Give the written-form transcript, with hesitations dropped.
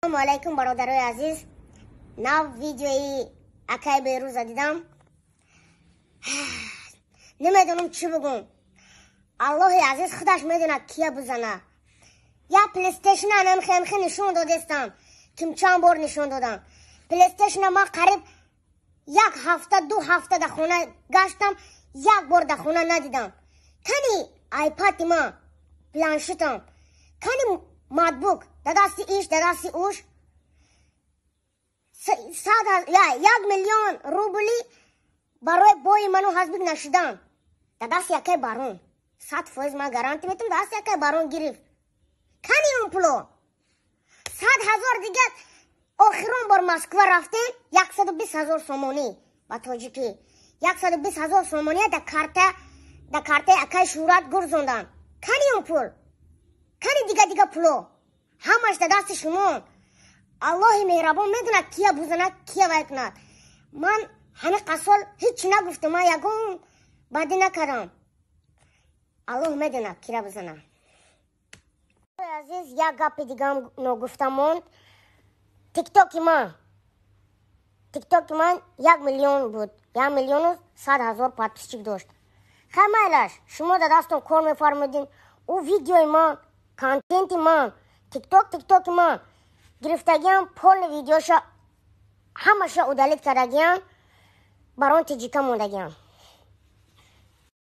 Ассалому алайкум, бародарои азиз. Нав видеои акай Берӯза дидам. Намедонам, чӣ бугум. Аллоҳи азиз худаш медонад, кия бизана. Я плейстейшн анамхемхе нишон додестам, ким чанд бор нишон додам. Плейстейшна ма қариб як ҳафта, 2 ҳафта дар хона гаштам, як бор дар хона надидам. Кани айпади ма, планшетам, кани макбук? Да дасти иш, да дасти уш. 1 миллион рубли барои бои ману ҳазбик нашудан да дасти якай барон, 100%, ман гарантӣ метам, дасти якай барон гирифт. Кани он пуло? 100 000 дига. Охирон бор Москва рафтем, 120 000 сомонӣ, ба тоҷикӣ 120 000 сомония да картаи акай Шӯрат гурзондан. Кани он пул? Кани дига дига пуло? Ҳамаш да дасти шумо. Аллоҳи меҳрабон медонад, кия бузанад, кия вай кунад. Ман ҳамин қасол ҳеҷ нагуфтам, ман ягон бадӣ накардам. Аллоҳ медонад, кира бизанад. Азиз, як гапи дигам ногуфта монд. Тиктоки ман 1 миллион буд, 1 100 000 подписчик дошт. Хай, майлаш, шумо да дастон кор мефармудин. Ӯ видеои ман, контенти ман, тиктоки ман гирифтагиам, полный видеоша ҳамаша удалить кардагиам, барон тиҷика мондагиам.